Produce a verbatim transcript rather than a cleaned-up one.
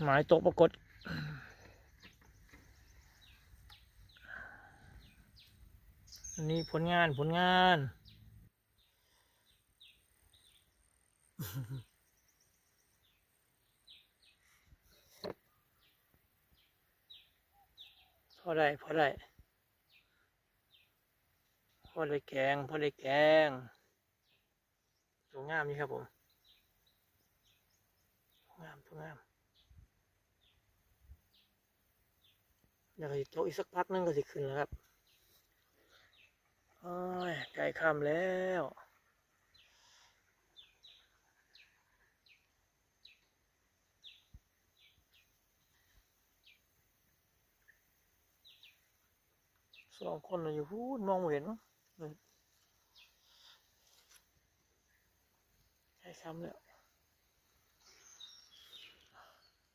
หมายตกปรากฏ อันนี้ผลงาน ผลงาน พอได้ พอได้ พอได้แกง พอได้แกง ตัวงามนี่ครับผม งาม ตัวงาม เดี๋ยวก็สิตกอีกสักพักหนึ่งก็สิขึ้นแล้วครับ โอ้ย ใกล้ค่ำแล้ว สองคนน่ะอยู่พู้น มองบ่เห็นมั้ง เออ ใกล้ค่ำแล้ว